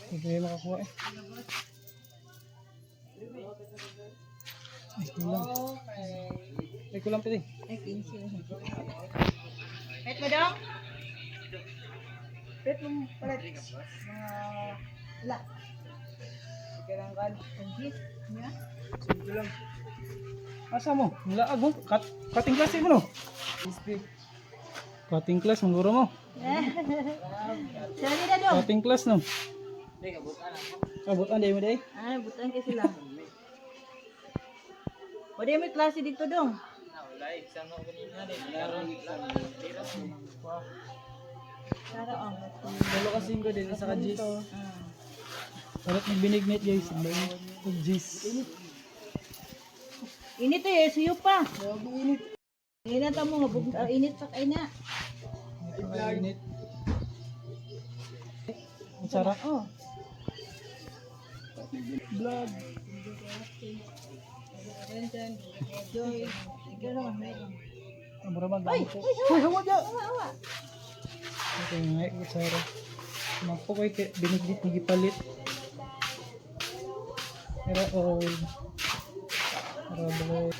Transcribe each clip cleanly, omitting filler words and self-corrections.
Hindi tayo makakuha eh. Ay, kulang. Ay, kulang pwede. Ay, 15. Pet mo dong? Pet mo palit. Mga wala. Kailangan. Panjit. Ya. Kulang. Asa mo? Laag mo? Cutting class eh mo no? Cutting class, ang guro mo. Sila nila dong. Cutting class no? Kabutan di mo di. Ay, butan kay sila. Pwede may klase dito dong. Tara oh. Dalo ka singko din sa ka-G's. Palit ng binignit guys. Ang G's. Init eh, suyo pa. Init. Init ta mo nga init pa kay na. Init. Ang sarap. Oh. Vlog. Joy. Ikaw naman, meron. Ang mura mag Ay, ko. ay, Uy, hawa dya. Awa, awa. Okay, nga kutsara. Magpo ko'y binignit ni gipalit. Pero oil. Pero vlog.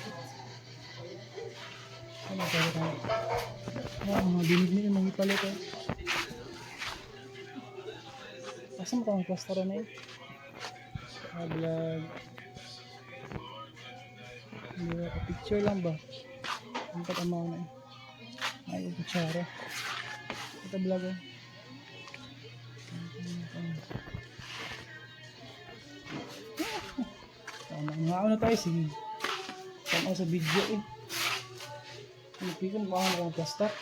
Ano tayo tayo? Ah, mga binignit yung mga gipalit eh. Asa mo kang cluster na eh? Ah, vlog. Hindi ba, picture lang ba? Ang katamaw na eh. Ay, yung kutsara. Ito vlog eh. Tama nga na tayo. Sige. Tama sa video eh. Ano piko mo ang plastic.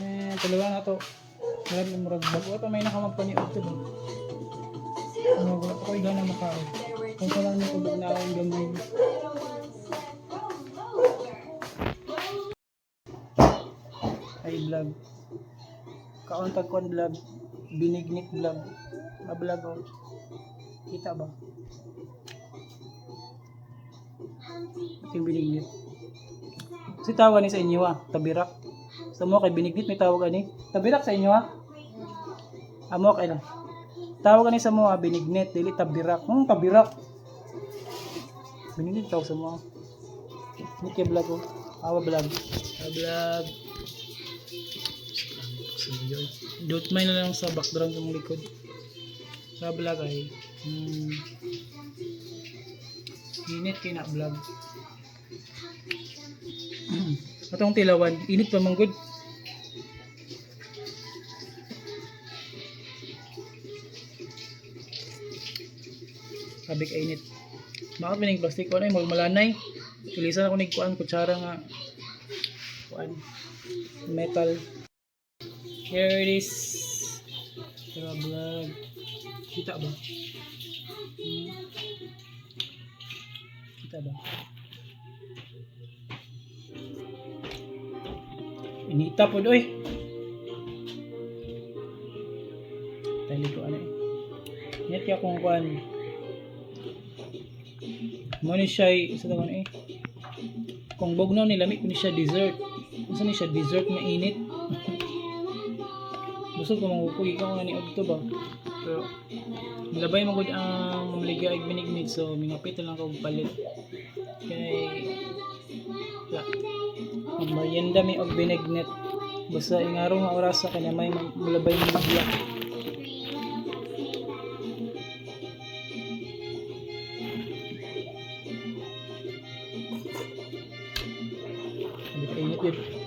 Eh, dalawa na to. Marami murag bago pa may nakamagpaniod to ba? Ano, wala pa ko'y gana makaon. Kung sa lang nito na akong gamay. Ay, vlog. Kaon tag kon vlog. Binignit vlog. Ah, vlog oh. Kita ba? Ito yung binignit. Kasi tawag ni sa inyo ah, tabirak. Sa mo kay binignit may tawag ani. Tabirak sa inyo ah. Amo kay lang. Tawag ani sa mo ah, binignit, dili tabirak. Tabirak. Binignit tawag sa mo. Ah. Hindi kay vlog oh. Awa vlog. Awa vlog. Don't mind na lang sa background sa mong likod. Sa vlog ay init kay na vlog. Atong tilawan, init pa man gud. Sabi ka init. Bakit may plastic ko na yung malanay? Tulisan ako nagkuan kutsara nga kuan metal. Here it is. Tara vlog. Kita ba? Kita ba? Inita po doy. Tali ko ano eh. Init kaya kung kuan. Mo ni siya sa tawag eh. Kung bugnaw ni lami ni siya dessert. Unsa ni siya dessert nga init? Busog ko mangukoy ikaw nga ni adto ba. Pero nilabay man gud ang mamaligya og binignit so mingapit na lang ko og palit. Kay la magmerienda mi og binignit. Basta ingaro nga oras sa kanya may mulabay maligya. Hindi pa init yun.